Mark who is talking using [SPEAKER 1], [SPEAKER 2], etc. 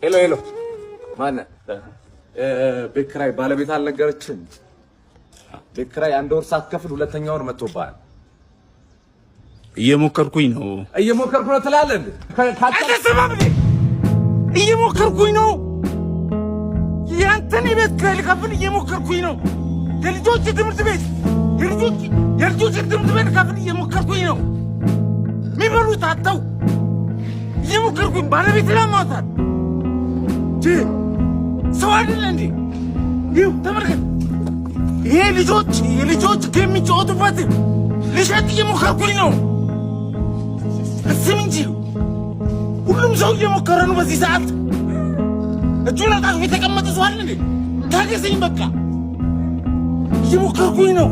[SPEAKER 1] Hello hello፣ ማነህ? ቤት ኪራይ ባለቤት አልነገረችም? ቤት ኪራይ አንድ ወር ሳትከፍል ሁለተኛ ወር መጥቶብሃል።
[SPEAKER 2] እየሞከርኩኝ ነው።
[SPEAKER 1] እየሞከርኩ ነው ትላለህ እንዴ?
[SPEAKER 2] አልተሰማም እንዴ? እየሞከርኩኝ ነው። ያንተን የቤት ኪራይ ልከፍል እየሞከርኩኝ ነው። የልጆች ትምህርት ቤት የልጆች ትምህርት ቤት ልከፍል እየሞከርኩኝ ነው። የሚበሉት አጥተው እየሞከርኩኝ፣ ባለቤት ለማውጣት ሰው አይደለ እንዴ? ይኸው ተመልከት። ይሄ ልጆች የልጆች የሚጫወቱበት ልሸጥ እየሞከርኩኝ ነው። እስም እንጂ ሁሉም ሰው እየሞከረ ነው። በዚህ ሰዓት እጁን አጣጥፎ የተቀመጠ ሰው አለ እንዴ? ታገሰኝ፣ በቃ እየሞከርኩኝ ነው።